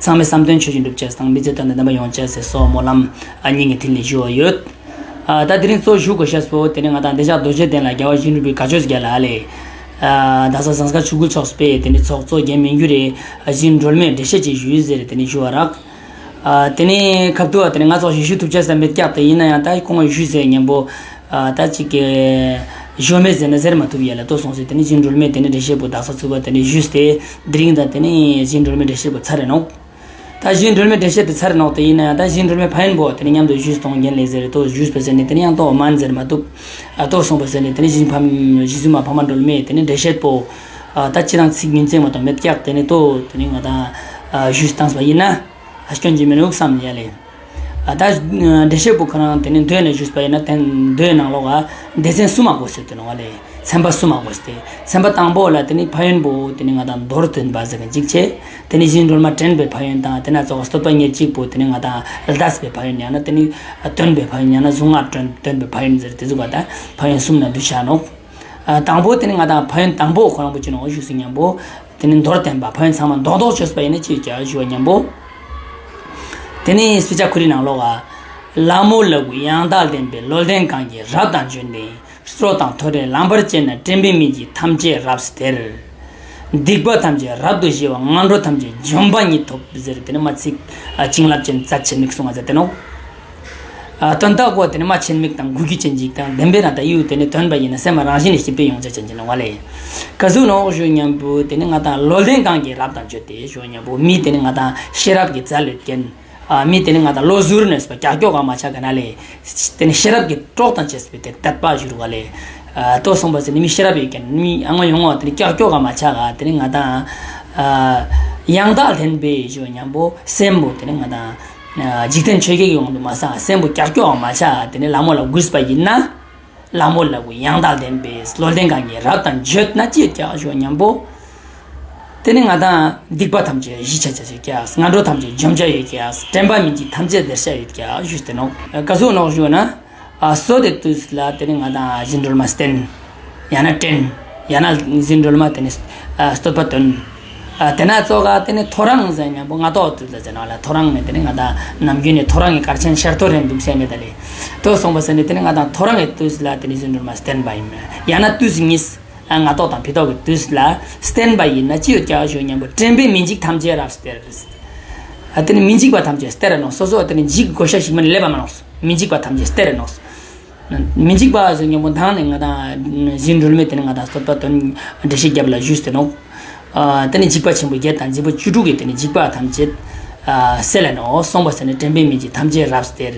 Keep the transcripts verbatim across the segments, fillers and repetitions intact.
ཚང་མའི་བསམ་དོན་ཆོས་བཞིན་འགྲུབ་ཅེས་དང་མི་ཚེ་དོན་དང་ལྡན་པ་ཡོང་ཅེས་སི་སོགས་སྨོན་ལམ་ཨ་སྙིང་གི་ཐིག་ལེ་ཞུ་བ་ཡོད། ཨ་ད་དེ་རིང་གཙོ་ཞུ་དགོས་ཤེས་པོ་དེ་ནི་ང་དང་བདེ་འཇགས་རྡོ་རྗེ་གདན་ལ་རྒྱལ་བ་བཞིན་རུས་པའི་དགའ་ཆོས་རྒྱལ་ལ་ཨ་ལེ། ཨ་ད་ས་ཟངས་དཀར་ཆོས་སྐུ་ཚོགས་པའི་དེ་ནི་ཚོགས་གཙོ་རྒན་མི་འགྱུར་རེ་བཞིན་སྒྲོལ་མའི་འགྲེལ་བཤད་ཅིག་ཞུས་ཟེར་དེ་ནི་ཞུ་བ་རག་ཨ་དེ་ནི་ཁབ་ཏུ་བ་དེ་ནི་ང་ཚོ་ཞིག་ཞུ་ཐུབ་ཅེས་ས་མེད་ཀྱག་དེ་ཡིན་ན་ཡང་ད་ཁོང་ཞུས་ཟེར་མཉམ་པོ་ཨ་ད་ཅིག་གི་ཞོ་མེད་ཟེར་ན་ཟེར་མ་ཐུབ་ཡ་ལ་ཏོ་སོང་ཟེར་དེ་ནི་བཞིན་སྒྲོལ་མའི་དེ་ནི་འགྲེལ་བཤད་པོ་དག་ས་ཚུགས་པ་དེ་ནི་ཞུས་ཏེ་དེ་རིང་ད་དེ་ནི་བཞིན་སྒྲོལ་མའི་འགྲེལ་བཤད་པོ་ཚར་རེ་ནོག་ད་བཞིན་སྒྲོལ་མའི་འགྲེལ་བཤད་དེ་ཚར་རེ་ནོག་དེ་ཡིན་ན་ཡང་ད་བཞིན་སྒྲོལ་མའི་ཕན་ཡོན་པོ་དེ་ནི་མཉམ་དུ་ཞུས་གཏོང་རྒྱན་ལས་ཟེར་ཏོ་ཞུས་པ་ཟེར་ནི་དེ་ནི་ཡང་ཏོ་མན་ཟེར་མ་ཐུབ་ཨ་ཏོ་སོང་པ་ཟེར་ནི་དེ་ནི་བཞིན་ཕམ་བཞིན་སྒྲོལ་མ་ཕ་མ་སྒྲོལ་མའི་དེ་ནི་འགྲེལ་བཤད་པོ་ཨ་ད་ཅི་རང་ཚིག་ཉིན་མཚན་མ་གཏོགས་མེད་ཀྱག་དེ་ནི་ཏོ་དེ་ནི་ང་དང་ཨ་ཞུས་བཏང་པ་ཡིན་ན། ཨ་སྐྱོན་གྱི་མི་ནུག་བསམ་ཡ་ལེ། ཨ་ད་འགྲེལ་བཤད་པོ་ཁོ་རང་དེ་ནི་མདོའི་ནང་ཞུས་པ་ཡིན་ན་དེ་མདོའི་ནང་ལོགས་ཨ་སྡེ་ཚན་གསུམ་མ་དགོས་ཟེར་དུ་ནོག་ལེ། ཚན་པ་གསུམ་མ་དགོས་ཏེ། ཚན་པ་དང་པོ་ལ་དེ་ནི་ཕན་ཡོན་པོ་དེ་ནི་ང་དང་མདོར་བསྟན་པ་ཟེར་གི་འཇིག་ཆེ། དེ་ནི་བཞིན་སྒྲོལ་མ་དྲན་པའི་ཕན་ཡོན་དང་དེ་ན་ཙོགས་བསྟོད་པ་ཉེར་གཅིག་པོ་དེ་ནི་ང་དང་ལྡས་པའི་ཕན་ཡོན་ཡང་ན་དེ་ནི་སྟོན་པའི་ཕན་ཡོན་ཡང་ན་གཟུངས་སྔགས་སྟོན་སྟོན་པའི་ཕན་ཡོན་ཟེར་དེ་ཟུག་པ་དང་ཕན་ཡོན་གསུམ་ན་འདུས་ཆ་ནོག་ཨ་དང་པོ་དེ་ནི་ང་དང་ཕན་ཡོན་དང་པོ་ཁོ་རང་པོ་ཅི་ནོག་ཞུས་སུ་མཉམ་པོ། དེ་ནི་མདོར་བསྟན་པ་ཕན་ཡོན་ཚང་མ་མདོག་མདོག་བཅོས་པ་ཡིན་ན་ཅི་ཡོད་ཀྱག་ཞུ་བ་མཉམ་པོ། དེ་ནི་སྤེ་ཆ་ཁོ་རའི་ནང་ལོགས་ལ། ལྷ་མོ་ལ་གུས་ཡང་དག་ལྡན་པའི། བློ་ལྡན་གང་གིས་རབ་དང་བརྗོད་ནས། སྲོད་དང་ཐོ་རངས་ལངས་པར་བྱས་ན། དྲན་པས་མི་འཇིགས་ཐམས་ཅད་རབ་སྟེར། སྡིག་པ་ཐམས་ཅད་རབ་ཏུ་ཞི་བ། ངན་འགྲོ་ཐམས་ཅད་འཇོམས་པ་ཉིད་ཐོབ་ཟེར་དེ་ནི་མ་ཚིག་བྱིན་རླབས་ཅན་རྩ་ཆེན་མིག་གསུང་བ་ཟེར་ཏེ་ནོག་ཨ་དོན་དག་པོ་དེ་ནི་མ་ཆེན་མིག་དང་གུ་གི་ཅན་ཅིག་དང་ལྡན་པའི་རང་ད་ཡུལ་དེ་ནི་དོན་པ་ཡིན་ན་སེམས་མ་རང་བཞིན་ནི་སྐྱིད་པའི་ཡོང་ཆ་ཅན་ཅིག་ནོག་བ་ལེ། ག་ཟུག་ནོག་ཞུ་མཉམ་པོ་དེ་ནི་ང་དང་བློ་ལྡན་གང་གིས་རབ་དང་བརྗོད་དེ་ཞུ་མཉམ་པོ་མི་དེ་ནི་ང་དང་ཤེས་རབ་ཀྱི་རྩལ་ལས་ཀྱིན། ཨ་མི་དེ་ནི་ང་དང་བློ་གཟུར་ནས་པ་ཀྱག་ཀྱོག་ག་མ་ཆ་ག་ན་ལེ། དེ་ནི་ཤེས་རབ་ཀྱི་གྲོགས་དང་བཅས་པའི་དེ་དད་པ་ཞུ་རུ་བ་ལེ། ཨ་ཏོ་སོང་པ་ཟེར་ནི་མི་ཤེས་རབ་ཡོད་ཀྱང་མི་ཨ་ང་ཡོང་བ་དེ་ནི་ཀྱག་ཀྱོག་ག་མ་ཆ་ག་དེ་ནི་ང་དང་ཨ་ཡང་དག་ལྡན་པའི་ཞུ་མཉམ་པོ་སེམས་པོ་དེ་ནི་ང་དང་། འཇིག་རྟེན་ཆོས་བརྒྱད་ཀྱི་དབང་དུ་མ་སོང་སེམས་པོ་ཀྱག་ཀྱོག་མ་ཆ་དེ་ནི་ལྷ་མོ་ལ་གུས་པ་ཡིན་ན། ལྷ་མོ་ལ་གུས་ཡང་དག་ལྡན་པའི་བློ་ལྡན་གང་གིས་རབ་དང་བརྗོད་ན་ཅི་ཡོད་ཀྱག་ཞུ་མཉམ་པོ། དེ་ནི་ང་དང་སྡིག་པ་ཐམས་ཅད་ཞི་ཆ་ཆ་ཡོད་ཀྱག་ངན་འགྲོ་ཐམས་ཅད་འཇོམས་ཆ་ཡོད་ཀྱག་དྲན་པས་མི་འཇིགས་ཐམས་ཅད་སྟེར་ཆ་ཡོད་ཀྱག་ཞུས་ཏེ་ནོག་ག་ཟུག་ནོག་ཞུ་ན། ཨ་སོ་དེ་དུས་ལ་དེ་ནི་ང་དང་བཞིན་སྒྲོལ་མ་བསྟེན། ཡང་ན་དྲན། ཡང་ན་བཞིན་སྒྲོལ་མ་དེ་ནི་ཨ་བསྟོད་པ་འདོན། ཨ་དེ་ན་ཙོགས་ག་དེ་ནི་ཐོ་རངས་ཟེར་མཉམ་པོ་སྔ་ཏོག་དུས་ལ་ཟེར་ན་ལ་ཐོ་རངས་ནི་དེ་ནི་ང་དང་ནམ་རྒྱུན་ནི་ཐོ་རངས་ཀྱི་གར་ཆེན་ཤར་ཐོ་རེ་འདུག་ཟེར་ནི་ད་ལེ། ཏོ་སོང་པ་ཟེར་ནི་དེ་ནི་ང་དང་ཐོ་རངས་ཀྱི་དུས་ལ་དེ་ནི་བཞིན་སྒྲོལ་མ་བསྟེན་པ་ཡིན། ཡང་ན་དུས་གཉིས། ཨ་སྔ་ཏོག་དང་ཕི་ཏོག་གི་དུས་ལ་བསྟེན་པ་ཡིན་ན་ཅི་ཡོད་ཀྱག་ཞུ་མཉམ་པོ་དྲན་པས་མི་འཇིགས་ཐམས་ཅད་རབ་སྟེར། ཨ་དེ་ནི་མི་འཇིགས་པ་ཐམས་ཅད་སྟེར་ར་ནོག་སོ་སོ་དེ་ནི་འཇིགས་དགོས་ཤ་ཞིག་མ་ནི་ལེབ་པ་མ་ནོག་མི་འཇིགས་པ་ཐམས་ཅད་སྟེར་ར་ནོག་མི་འཇིགས་པ་ཞུ་མཉམ་པོ་མདང་ནི་ང་དང་བཞིན་སྒྲོལ་མའི་དེ་ནི་ང་དང་བསྟོད་པ་དོན་འགྲེལ་བཤད་རྒྱབ་ལ་ཞུས་ཏེ་ནོག་ཨ་དེ་ནི་འཇིགས་པ་ཆེན་པོ་བརྒྱད་དང་འཇིགས་པ་བཅུ་དྲུག་གི་དེ་ནི་འཇིགས་པ་ཐམས་ཅད་ཨ་སེལ་ལ་ནོག་སོང་པ་ཟེར་ནི་དྲན་པས་མི་འཇིགས་ཐམས་ཅད་རབ་སྟེར།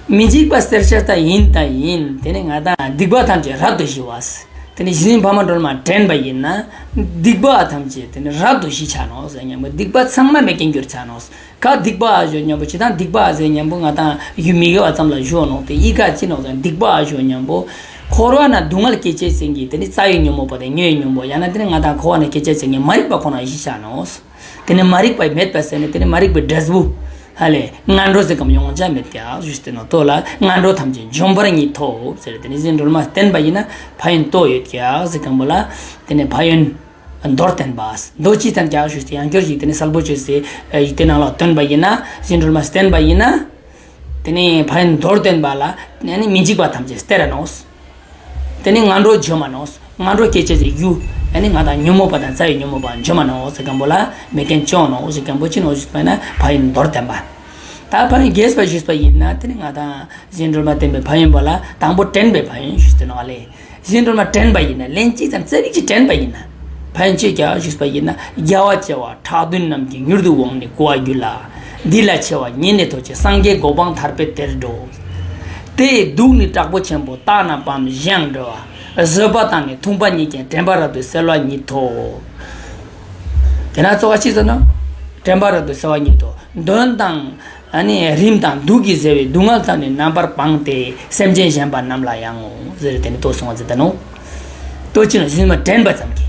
མི་འཇིགས་པ་སྟེར་ཆ་ད་ཡིན་ད་ཡིན་དེ་ནི་ང་དང་སྡིག་པ་ཐམས་ཅད་རབ་ཏུ་ཞི་བ། དེ་ནི་བཞིན་ཕ་མ་སྒྲོལ་མ་དྲན་པ་ཡིན་ན། སྡིག་པ་ཐམས་ཅད་དེ་ནི་རབ་ཏུ་ཞི་ཆ་ནོག་ཟེར་མཉམ་པོ་སྡིག་པ་ཚང་མ་མེད་མཁན་འགྱུར་ཆ་ནོག་ག་སྡིག་པ་ཞུ་མཉམ་པོ་ཅི་དང་སྡིག་པ་ཟེར་མཉམ་པོ་ང་དང་ཡུལ་མི་དགེ་བ་ཙམ་ལ་ཞུ་ནོག་དེ་ཡི་ག་ཅི་ནོག་ཟེར་སྡིག་པ་ཞུ་མཉམ་པོ། འཁོར་བ་ན་སྡུག་བསྔལ་སྐྱེ་ཅེས་ཟེར་གི་དེ་ནི་རྩ་བའི་ཉོན་མོངས་པ་དང་ཉེ་བའི་ཉོན་མོངས་ཡང་ན་དེ་ནི་ང་དང་འཁོར་བ་ན་སྐྱེ་ཅེས་ཟེར་གི་མ་རིག་པ་ཁོ་ན་ཞི་ཆ་ནོག་དེ་ནི་མ་རིག་པ་མེད་པ་ཟེར་ནི་དེ་ནི་མ་རིག་པའི་འབྲས་བུ། ཧ་ལེ། ངན་འགྲོ་ཟེར་གམ་ཡོང་ཆ་མེད་ཀྱག་ཞུས་ཏེ་ནོག་ཏོ་ལ་ངན་འགྲོ་ཐམས་ཅད་འཇོམས་པ་ཉིད་ཐོབ་ཟེར་དེ་ནི་བཞིན་སྒྲོལ་མ་བསྟེན་པ་ཡིན་ན་ཕན་ཡོན་ཏོ་ཡོད་ཀྱག་ཟེར་གམ་པོ་ལ་དེ་ནི་ཕན་ཡོན་མདོར་བསྟན་པ། མདོ་ཅི་ཙམ་ཀྱག་ཞུས་ཏེ་ཡང་སྐྱར་ཞིག་དེ་ནི་གསལ་པོ་བཅོས་ཏེ་ཡིག་དེ་ནང་ལ་བསྟན་པ་ཡིན་ན་བཞིན་སྒྲོལ་མ་བསྟེན་པ་ཡིན་ན། དེ་ནི་ཕན་ཡོན་མདོར་བསྟན་པ་ལ་ནི་མི་འཇིགས་པ་ཐམས་ཅད་སྟེར་ར་ནོག་དེ་ནི་ངན་འགྲོ་འཇོམས་མ་ནོག་ངན་འགྲོ་སྐྱེ་ཅེས་ཟེར་རྒྱུ། ཨ་ནི་ང་དང་ཉོན་མོངས་པ་དང་རྩ་བའི་ཉོན་མོངས་པ་འཇོམས་མ་ནོག་ཟེར་གམ་པོ་ལ་མེད་མཁན་བཅོ་ནོག་ཟེར་གམ་པོ་ཅི་ནོག་ཞུས་པ་ཡིན་ན་ཕན་ཡོན་མདོར་བསྟན་པ། ད་ཕན་ཡོན་རྒྱས་པ་ཞུས་པ་ཡིན་ན་དེ་ནི་ང་དང་བཞིན་སྒྲོལ་མ་བསྟེན་པའི་ཕན་ཡོན་པོ་ལ་དང་པོ་དྲན་པའི་ཕན་ཡོན་ཞུས་ཏེ་ནོག་ལེ། བཞིན་སྒྲོལ་མ་དྲན་པ་ཡིན་ན་ལན་གཅིག་ཙམ་རྩེ་རིག་ཅིག་དྲན་པ་ཡིན་ན། ཕན་ཡོན་ཅི་ཀྱག་ཞུས་པ་ཡིན་ན་རྒྱལ་བ་བྱེ་བ་ཕྲག་བདུན་རྣམས་ཀྱིས་མྱུར་དུ་འོངས་ནས་བསྐོར་བར་འགྱུར་ལ། འདི་ལ་ཆེ་བ་ཉིད་ནི་ཐོབ་ཅིང་སངས་རྒྱས་གོ་འཕང་ཐར་པའི་དེར་འགྲོ། དེ་ཡི་དུག་ནི་དྲག་པོ་ཆེན་པོ་དག་ན་བམ་གཞན་འགྲོ་བ། བཟོད་པ་དང་ནི་མཐུན་པ་ཉིད་ཀྱིས་དྲན་པ་རབ་ཏུ་གསལ་བ་ཉིད་ཐོབ། དེ་ན་གཙོ་བོ་ཅི་ཟེར་ན། དྲན་པ་རབ་ཏུ་གསལ་བ་ཉིད་ཐོབ། གདོན་དང་། ཨ་ནི་རིམས་དང་དུག་གིས་གཟིར་བའི་སྡུག་བསྔལ་ཐམས་ནི་རྣམ་པར་སྤངས་ཏེ་སེམས་ཅན་གཞན་པ་རྣམས་ལ་ཡང་ངོ་། ཟེར་དེ་ནི་ཏོ་གསུངས་པ་ཟེར་ད་ནོག་ཏོ་ཅི་ན་བཞིན་སྒྲོལ་མ་དྲན་པ་ཙམ་གྱིས།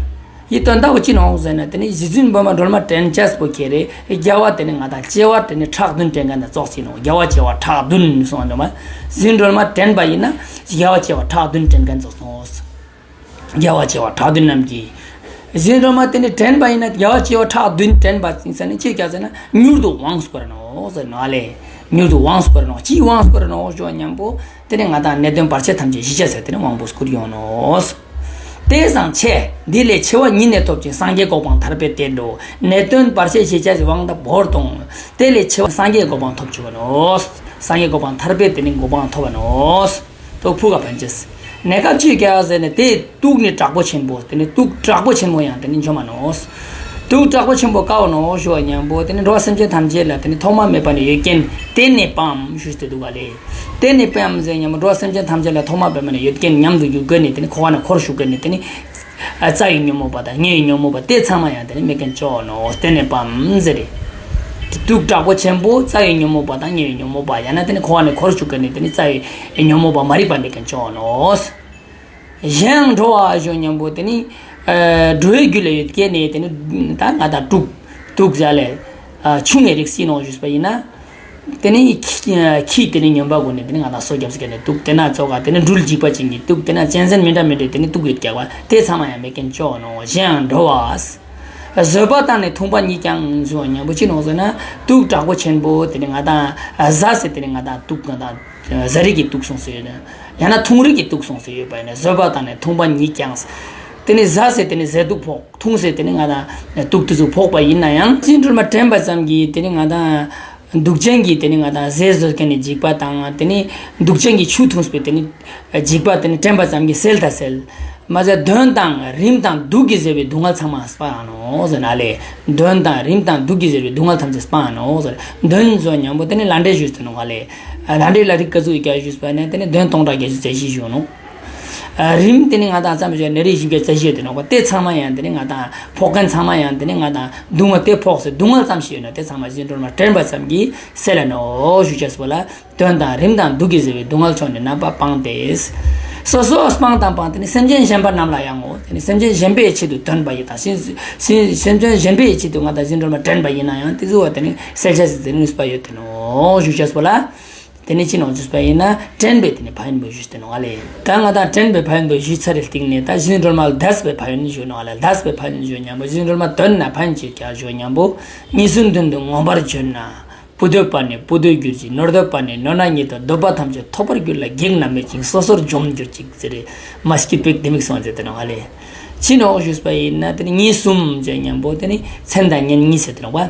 ཡི་དོན་དག་པོ་ཅི་ནོག་ཟེར་ན་དེ་ནི་རྗེ་བཙུན་སྒྲོལ་མ་སྒྲོལ་མ་དྲན་ཅེས་པོ་ཁྱེར་རེ་རྒྱལ་བ་དེ་ནི་ང་དང་བྱེ་བ་དེ་ནི་ཕྲག་བདུན་དྲན་མཁན་ཙོགས་ཅི་ནོག་རྒྱལ་བ་བྱེ་བ་ཕྲག་བདུན་གསུངས་པ་ནོག་མ། བཞིན་སྒྲོལ་མ་དྲན་པ་ཡིན་ན་རྒྱལ་བ་བྱེ་བ་ཕྲག་བདུན་དྲན་མཁན་ཙོགས་སོང་། རྒྱལ་བ་བྱེ་བ་ཕྲག་བདུན་རྣམས་ཀྱིས། རྗེ་བཙུན་སྒྲོལ་མ་དེ་ནི་དྲན་པ་ཡིན་ན་རྒྱལ་བ་བྱེ་བ་ཕྲག་བདུན་དྲན་པ་ཡིན་ཟེར་ནས་ཅི་བྱ་ཟེར་ན་མྱུར་དུ་དབང་བསྐུར་ནོག་ཟེར་ནོག་ལེ། མྱུར་དུ་དབང་བསྐུར་ནོག། ཅི་དབང་བསྐུར་ནོག་ཞུ་བ་ཉམ་པོ་དེ་ནི་ང་དང་ནད་གདོན་བར་ཆད་ཐམས་ཅད་ཞི་བྱ་ཟེར་དེ་ནི་དབང་པོ་བསྐུར་ཡོང་ནོག། དེ་ཙམ་ཆེ། འདི་ལས་ཆེ་བ་ཉིད་ནས་ཐོབ་ཅིང་སངས་རྒྱས་གོ་འཕང་ཐར་པའི་གཏེར་འགྲོ། ནད་གདོན་བར་ཆད་ཞི་བྱ་ཞིག་དབང་དང་བོར་དང་། དེ་ལས་ཆེ་བ་སངས་རྒྱས་གོ་འཕང་ཐོབ་བཅུག་པ་ནོག། སངས་རྒྱས་གོ་འཕང་ཐར་པའི་དེ་ནི་གོ་འཕང་ཐོབ་པ་ནོག། དོ་ཕུག་ག་ཕན་ཅེས། གནས་སྐབས་ཅི་བྱ་ཟེར་ནས་དེ་དུག་ནི་དྲག་པོ་ཆེན་པོ་དེ་ནི་དུག་དྲག་པོ་ཆེན་པོ་ཡང་དེ་ནི་འཇོམས་པ་ནོག། དུག་དྲག་པོ་ཆེན་པོ་ཀ་བོ་ནོག་ཞུ་བ་ཉམ་པོ་དེ་ནི་འགྲོ་བ་སེམས་ཅན་ཐམས་ཅད་ལ་དེ་ནི་ཐོག་མ་མེད་པ་ནས་ཡོད་མཁན་རྟེན་ནི་པའམ་ཞུས་ཏེ་འདུག་ག་ལེ། རྟེན་ནི་པའམ་ཟེར་ཉམ་པོ་འགྲོ་བ་སེམས་ཅན་ཐམས་ཅད་ལ་ཐོག་མ་མེད་པ་ནས་ཡོད་མཁན་ཉམས་སུ་ཞུགས་མཁན་ནི་དེ་ནི་འཁོར་བ་ནས་འཁོར་ཞུགས་མཁན་ནི་དེ་ནི་ཨ་རྩ་བའི་ཉོན་མོངས་པ་དང་ཉེ་བའི་ཉོན་མོངས་པ་དེ་ཚང་མ་ཡང་དེ་ནི་མེད་མཁན་ཅོ་ནོག། རྟེན་ནི་པའམ་ཟེར་རེ། དུག་དྲག་པོ་ཆེན་པོ་རྩ་བའི་ཉོན་མོངས་པ་དང་ཉེ་བའི་ཉོན་མོངས་པ་ཡང་ན་དེ་ནི་འཁོར་བ་ནས་འཁོར་ཞུགས་མཁན་ནི་དེ་ནི་རྩ་བའི་ཉོན་མོངས་པ་མ་རིག་པ་མེད་མཁན་ཅོ་ནོག། གཞན་ཡང་འགྲོ་བ་ཞུ་ཉམ་པོ་དེ་ནི་ཨ་འགྲོ་བའི་རྒྱུད་ལ་ཡོད་མཁན་ནི་དེ་ནི་ད་ང་དང་དུག་དུག་ཟེར་ལེ་ཨ་ཆུང་ངུའི་རིགས་ཅི་ནོག་ཞུས་པ་ཡིན་ན། དེ་ནི་ཁྱི་ཁྱི་དེ་ནི་ཉོན་པ་ཀུན་ནི་དེ་ནི་ང་དང་སོ་རྒྱབ་ཟེར་མཁན་ནི་དུག། དེ་ན་ཙོགས་དེ་ནི་སྦྲུལ་འཇིགས་པ་ཅན་གྱི་དུག། དེ་ན་གཅན་གཟན་མི་འདྲ་མི་འདྲ་དེ་ནི་དུག་ཡོད་ཀྱག་པ་དེ་ཚང་མ་ཡང་མེད་མཁན་ཅོ་ནོག། གཞན་ཡང་འགྲོ་བ། བཟོད་པ་དང་ནི་མཐུན་པ་ཉིད་ཀྱང་ཞུ་ཉམ་པོ་ཅི་ནོག་ཟེར་ན་དུག་དྲག་པོ་ཆེན་པོ་དེ་ནི་ང་དང་ཟ་ཟེར་དེ་ནི་ང་དང་དུག་ང་དང་ཟ་རིགས་ཀྱི་དུག་གསུངས་སེ་ཡོད་ན་ཡང་ན་འཐུང་རིགས་ཀྱི་དུག་གསུངས་སེ་ཡོད་པ་ཡིན་ན་བཟོད་པ་དང་ནི་མཐུན་པ་ཉིད་ཀྱང་། དེ་ནི་ཟ་ཟེར་དེ་ནི་ཟས་དུག་ཕོག། འཐུང་ཟེར་དེ་ནི་ང་དང་དུག་དེ་ཚོ་ཕོག་པ་ཡིན་ན་ཡང་རྗེ་བཙུན་སྒྲོལ་མ་དྲན་པ་ཙམ་གྱིས་དེ་ནི་ང་དང་དུག་ཅན་གྱི་དེ་ནི་ང་དང་ཟས་ཟོས་མཁན་ནི་འཇིགས་པ་དང་དེ་ནི་དུག་ཅན་གྱི་ཆུ་འཐུངས་པའི་དེ་ནི་འཇིགས་པ་དེ་ནི་དྲན་པ་ཙམ་གྱིས་སེལ་ད་སེལ། མ་ཟད་གདོན་དང་རིམས་དང་དུག་གིས་གཟིར་བའི་སྡུག་བསྔལ་ཚང་མ་སྤང་ནོག་ཟེར་ན་ལེ། གདོན་དང་རིམས་དང་དུག་གིས་གཟིར་བའི་སྡུག་བསྔལ་ཐམས་ཅད་སྤང་ནོག་ཟེར། གདོན་ཞུ་ཉམ་པོ་དེ་ནི་ལྷ་འདྲེ་ཞུས་ཏེ་ནོག་ལེ། ལྷ་འདྲེ་ལ་རིགས་ག་ཟུག་ཡོད་ཀྱག་ཞུས་པ་ན་དེ་ནི་གདོན་སྟོང་ཕྲག་བརྒྱད་ཅུ་རྩ་བཞི་ཞུ་ནོག། རིམས་དེ་ནི་ང་དང་ཙམ་ཞིག་ནད་རིགས་བཞི་བརྒྱ་རྩ་བཞི་ཡོད་དེ་ནོག་པ་དེ་ཚང་མ་ཡང་དེ་ནི་ང་དང་ཕོག་མཁན་ཚང་མ་ཡང་དེ་ནི་ང་དང་སྡུག་བསྔལ་དེ་ཕོག་སྟེ་སྡུག་བསྔལ་ཙམ་ཞིག་ཡོད་ན་དེ་ཚང་མ་རྗེ་བཙུན་སྒྲོལ་མ་དྲན་པ་ཙམ་གྱིས་སེལ་ལ་ནོག་ཞུ་ཅེས་པོ་ལ། གདོན་དང་རིམས་དང་དུག་གིས་གཟིར་བའི་སྡུག་བསྔལ་ཚོགས་ནི་རྣམ་པར་སྤངས་ཏེ། སོ་སོ་སྤངས་དང་སྤངས་ཏེ་ནི་སེམས་ཅན་གཞན་པ་རྣམས་ལ་ཡང་ངོ་། དེ་ནི་སེམས་ཅན་གཞན་པའི་ཆེད་དུ་འདོན་པ་ཡིན་དང་སེམས་ཅན་གཞན་པའི་ཆེད་དུ་ང་དང་རྗེ་བཙུན་སྒྲོལ་མ་དྲན་པ་ཡིན་ན་ཡང་དེ་ཚོ་བ་དེ་ནི་སེལ་ཅེས་སི་དེ་ནི་ནུས་པ་ཡོད་དེ་ནོག་ཞུ་ཅེས་པོ་ལ། དེ་ནི་ཅི་ནོག་ཞུས་པ་ཡིན་ན་དྲན་པའི་དེ་ནི་ཕན་ཡོན་པོ་ཞུས་ཏེ་ནོག་ལེ། ད་ང་དང་དྲན་པའི་ཕན་ཡོན་པོ་ཞུས་ཚར་རེ་སྟིང་ནེ་ད་རྗེ་བཙུན་སྒྲོལ་མ་ལ་དད་པའི་ཕན་ཡོན་ཞུ་ནོག་ལེ། དད་པའི་ཕན་ཡོན་ཞུ་ཉམ་པོ་རྗེ་བཙུན་སྒྲོལ་མ་དོན་ན་ཕན་ཅེས་ཀྱང་ཞུ་ཉམ་པོ་གཉིས་སུ་མཐུན་དུ་མངོན་པར་བརྗོད་ན། བུ་འདོད་པ་ནི་བུ་འདོད་གྱུར་ཅིག། ནོར་འདོད་པ་ནི་ནོར་རྣམས་ཉིད་དོ། འདོད་པ་ཐམས་ཅད་ཐོབ་པར་གྱུར་ལ། བགེགས་རྣམས་མེད་ཅིང་སོ་སོར་འཇོམས་གྱུར་ཅིག་ཟེར་རེ་མ་སྐྱིད་པའི་དེ་མིག་སོང་ཟེར་ཏེ་ནོག་ལེ། ཅི་ནོག་ཞུས་པ་ཡིན་ན་དེ་ནི་གཉིས་གསུམ་ཞུ་ཉམ་པོ་དེ་ནི་མཚན་དང་ཉིན་གཉིས་ཟེར་ཏེ་ནོག་པ།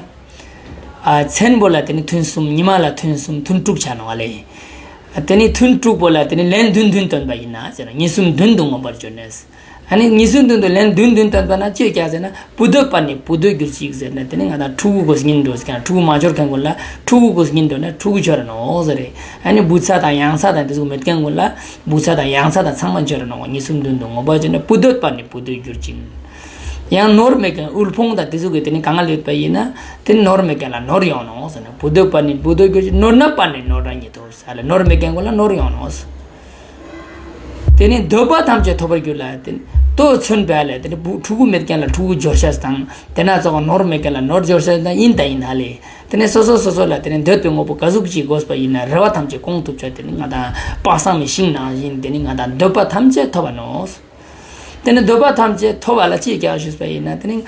ཨ་མཚན་པོ་ལ་དེ་ནི་ཐུན་གསུམ། ཉི་མ་ལ་ཐུན་གསུམ། ཐུན་དྲུག་ཆ་ནོག་ལེ། དེ་ནི་ཐུན་དྲུག་པོ་ལ་དེ་ནི་ལན་བདུན་བདུན་བཏོན་པ་ཡིན་ན་ཟེར་ན་གཉིས་གསུམ་བདུན་དུ་མངོན་པར་བརྗོད་ནས། ཨ་ནི་གཉིས་གསུམ་བདུན་དུ་ལན་བདུན་བདུན་བཏོན་པ་ན་ཅི་ཡོད་ཀྱག་ཟེར་ན་བུ་འདོད་པ་ནི་བུ་འདོད་གྱུར་ཅིག་ཟེར་ན་དེ་ནི་ང་དང་ཕྲུ་གུ་གོས་ཉིན་འགྲོ་ཟེར་ཀྱང་ཕྲུ་གུ་མ་འབྱོར་མཁན་ཀུན་ལ་ཕྲུ་གུ་གོས་ཉིན་འགྲོ་ན་ཕྲུ་གུ་འབྱོར་ནོག་ཟེར་རེ། ཨ་ནི་བུ་ཚ་དང་ཡང་ཚ་དང་དེ་ཚོ་མེད་མཁན་ཀུན་ལ་བུ་ཚ་དང་ཡང་ཚ་དང་ཚང་མ་འབྱོར་ནོག། གཉིས་གསུམ་བདུན་དུ་མངོན་པར་བརྗོད་ན་བུ་འདོད་པ་ནི་བུ་འདོད་གྱུར་ཅིག། ཡང་ནོར་མེད་མཁན་དབུལ་ཕོངས་དང་དེ་ཚོ་གི་དེ་ནི་གང་ལ་ཡོད་པ་ཡིན་ན་དེ་ནི་ནོར་མེད་མཁན་ལ་ནོར་ཡོང་ནོག་ཟེར་ན་བུ་འདོད་པ་ནི་བུ་འདོད་གྱུར་ཅིག། ནོར་རྣམས་པ་ནི་ནོར་རྣམས་ཉིད་དོ། ཨ་ལ་ནོར་མེད་མཁན་ཀུན་ལ་ནོར་ཡོང་ནོག། དེ་ནི་འདོད་པ་ཐམས་ཅད་ཐོབ་པར་གྱུར་ལ། དེ་ནི་དོ་མཚོན་པ་ལ་དེ་ནི་བུ་ཕྲུ་གུ་མེད་མཁན་ལ་ཕྲུ་གུ་འབྱོར་ཤེས་དང་དེ་ན་ཙོགས་ནོར་མེད་མཁན་ལ་ནོར་འབྱོར་ཤེས་དང་ཡིན་དང་ཡིན་ཧ་ལེ། དེ་ནི་སོ་སོ་སོ་སོ་ལ་དེ་ནི་འདོད་པའི་དངོས་པོ་ག་ཟུག་ཅིག་དགོས་པ་ཡིན་ན་རེ་བ་ཐམས་ཅད་སྐོང་ཐུབ་ཆ་དེ་ནི་ང་དང་དཔག་བསམ་མི་ཤིང་ནང་བཞིན་དེ་ནི་ང་དང་འདོད་པ་ཐམས་ཅད་ཐོབ་པ་ནོག། དེ་ནི་འདོད་པ་ཐམས་ཅད་ཐོབ་པ་ལ་ཅི་ཀྱང་ཞུས་པ་ཡིན་ན་དེ་ནི་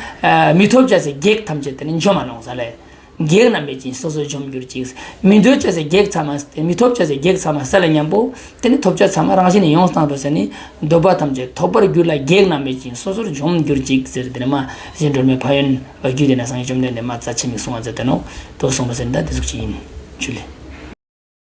མི་ཐོབ་ཅེས་སི་བགེགས་ཐམས་ཅད་དེ་ནི་འཇོམས་པ་ནོག་ཟེར་ལེ། བགེགས་རྣམས་མེད་ཅིང་སོ་སོར་འཇོམས་གྱུར་ཅིག། མི་འདོད་ཅེས་སི་བགེགས་ཚང་མ་མི་ཐོབ་ཅེས་སི་བགེགས་ཚང་མ་སེལ་ལ་ཉམ་པོ་དེ་ནི་ཐོབ་ཅེས་ཚང་མ་རང་བཞིན་ནི་ཡོངས་བཏང་དོ་ཟེར་ནི་འདོད་པ་ཐམས་ཅད་ཐོབ་པར་གྱུར་ལ་བགེགས་རྣམས་མེད་ཅིང་སོ་སོར་འཇོམས་གྱུར་ཅིག་ཟེར་དེ་ནི་མ་རྗེ་བཙུན་སྒྲོལ་མའི་ཕན་ཡོན་བརྒྱུད་དེ་ན་སངས་རྒྱས་བཅོམ་ལྡན་འདས་མ་རྩ་ཆེན་མི་གསུང་བ་མཛད་དེ་ནོག། དོ་གསུངས་པ་ཟེར་ན་ད་དེ་ཟུག་ཅིག་ཡིན། ཇུ་ལེ།